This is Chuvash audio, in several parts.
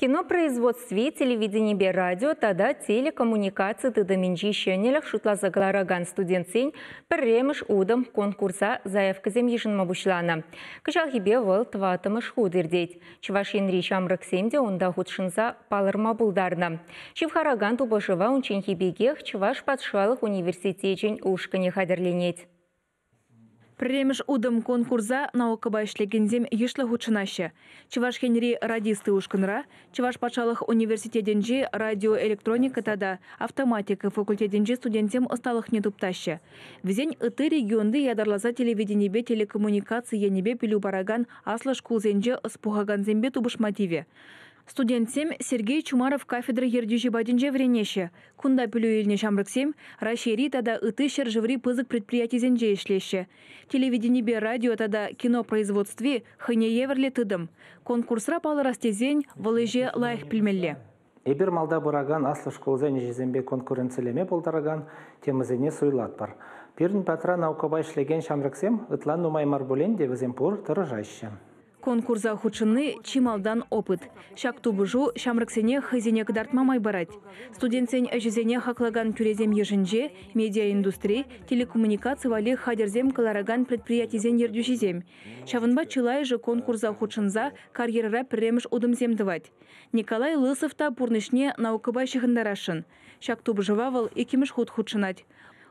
Кино производстви, телевиденипе радио тата телекоммуникаци тытӑмӗнчи ҫӗнӗлӗх шутласа кӑларакан студентсен пӗрремӗш утӑм конкурса заявкӑсем йышӑнма пуҫланӑ. Кӑҫалхипе вӑл тӑваттӑмӗш хут иртет. Чӑваш Енри ҫамрӑксем те унта хутшӑнса палӑрма пултарнӑ. Ҫывхаракан тупӑшӑва унчченхи пекех Чӑваш патшалӑх университечӗн ушкӑнӗ хатӗрленет. Пӗрремӗш утӑм конкурса наукӑпа ӗҫлекенсем йышлӑ хутшӑнаҫҫӗ. Чӑваш Енри «Радисты» ушкӑнра Чӑваш патшалӑх университетӗнчи радиоэлектроника тата автоматика факультетӗнчи студентсем ӑсталӑхне туптаҫҫӗ. Вӗсен ытти регионти ятарласа телевиденипе телекоммуникаци енӗпе пӗлӳ паракан аслӑ шкулсенче ӑс пухакансемпе тупӑшма тивӗ. Студентсем Сергей Чумаров кафедра ертӳҫи патӗнче вӗренеҫҫӗ. Кунта пӗлӳ илнӗ ҫамрӑксем Раҫҫейри тата ытти ҫӗршыври пысӑк предприятисенче ӗҫлеҫҫӗ. Телевиденипе радио тата кино производстви хӑйне евӗрлӗ тытӑм. Конкурсра палӑрас тесен вӑл ӗҫе лайӑх пӗлмелле. Эпир малта пыракан аслӑ шкулсен ӗҫӗсемпе конкуренцилеме пултаракан темӑсене суйлатпӑр. Пирӗн патра наукӑпа ӗҫлекен ҫамрӑксем ытла нумай мар пулин те вӗсем пур тӑрӑшаҫҫӗ. Конкурса хутшӑнни чи малтан опыт. Ҫак тупӑшу ҫамрӑксене хӑйсене кӑтартма май парать. Студентсен ӗҫӗсене хаклакан тӳресем йышӗнче медиаиндустри, телекоммуникаци валли хатӗрсем кӑларакан предприятисен ертӳҫисем. Ҫавӑнпа чылайӑшӗ конкурса хутшӑнса карьерӑра пӗрремӗш утӑмсем тӑвать. Николай Лысов та пурнӑҫне наукӑпа ҫыхӑнтарасшӑн. Ҫак тупӑшӑва вӑл иккӗмӗш хут хутшӑнать.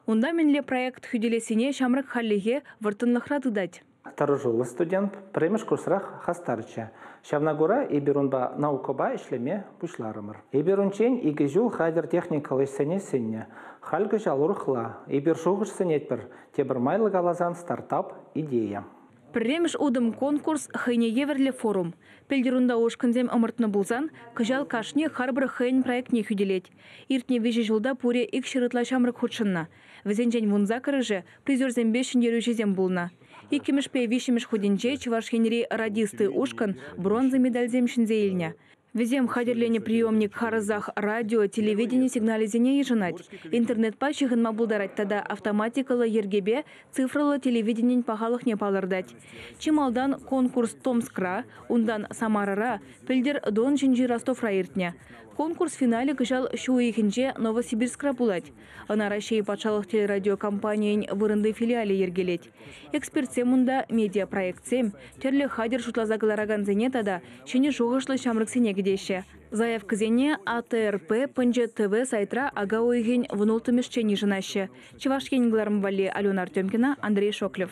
Унта мӗнле проект хӳтӗлессине ҫамрӑк хальлӗхе вӑрттӑнлӑхра тытать. Тӑрӑшуллӑ студент пӗрремӗш курсрах хастарччӗ. Ҫавна кура эпир унпа наукӑпа ӗҫлеме пуҫларӑмӑр. Эпир унччен икӗ ҫул хатӗр техникӑллӑ ӗҫсене сӗннӗ. Халь кӑҫал урӑхла. Эпир шухӑш сӗнетпӗр, тепӗр майлӑ каласан стартап идея. Пӗрремӗш утӑм конкурс хӑйне евӗрлӗ форум. Пӗлтӗр унта ушкӑнсем ӑмӑртнӑ пулсан, кӑҫал кашни харпӑр хӑйӗн проектне хӳтӗлет. Иртнӗ виҫӗ ҫулта пурӗ 200 ытла ҫамрӑк хутшӑннӑ. Вӗсенчен 18-шӗ призерсемпе ҫӗнтерӳҫӗсем пулнӑ. Иккӗмӗшпе виҫҫӗмӗш хутӗнче Чӑваш Енри «Радисты» ушкӑн бронза медальсем ҫӗнсе илнӗ. Вӗсем хатӗрленӗ приемник харӑсах радио, телевидени сигналӗсене йышӑнать, интернетпа ҫыхӑнма пултарать тата автоматикӑллӑ йӗркепе цифрӑллӑ телевиденин пахалӑхне палӑртать. Чи малтан конкурс Томскра, унтан Самарӑра, пӗлтӗр Дон ҫинчи Ростовра иртнӗ. Конкурс финалӗ кӑҫал ҫу уйӑхӗнче Новосибирскра пулать. Ӑна Раҫҫей патшалӑх телерадиокомпанийӗн вырӑнти филиалӗ йӗркелет. Экспертсем унта медиапроектсем, тӗрлӗ хатӗр шутласа кӑларакансене тата ҫӗнӗ шухӑшлӑ ҫамрӑксене кӗтеҫҫӗ. Заявкӑсене АТРП Пӑнчӑ ТВ сайтра ака уйӑхӗн 16-мӗшчен йышӑнаҫҫӗ. Чӑваш Ен кӑларӑм валли Алена Артемкина, Андрей Шоклев.